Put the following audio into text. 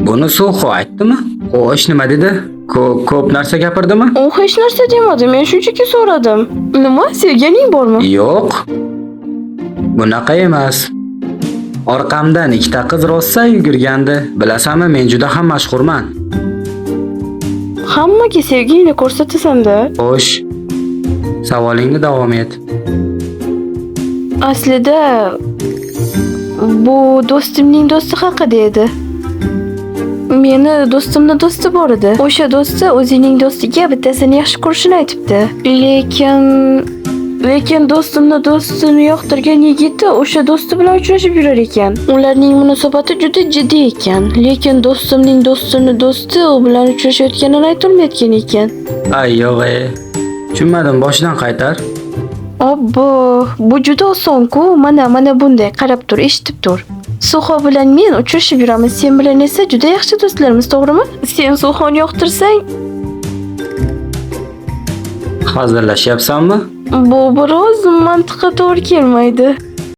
Buni Suxo aytdimi? Xo'sh, nima dedi? Ko'p narsa gapirdimi? U hech narsa demadi, men shunchaki so'radim. Nima, sevganing bormi? Yo'q. Bunaqa emas. Orqamdan ikkita qiz rosa yugurgandi. Bilasanmi, men juda ham mashhurman. Hammaga sevgingni ko'rsatasan-da. Xo'sh. Savolingni davom et. Aslida bu do'stimning do'sti haqida edi. Meni do'stimni do'sti bor edi. O'sha do'sti o'zining do'stiga bittasini yaxshi ko'rishini aytibdi. Lekin do'stimni do'stini yoqtirgan yigiti o'sha do'sti bilan uchrashib yurar ekan. Ularning munosabati juda jiddiy ekan. Lekin do'stimning do'stini do'sti u bilan uchrashayotganini aytolmayotgan ekan. Ay, yo'q e. Tushunmadim, boshidan qaytar. Obbo, bu juda oson-ku. Mana bunday qarab tur, eshitib tur. Suxo bilan men uchrashib yuramiz. Sen bilan esa juda yaxshi do'stlarmiz, to'g'rimi? Sen Suxoni yoqtirsang, Hazillashyapsanmi? bu biroz mantiqqa to'g'ri kelmaydi.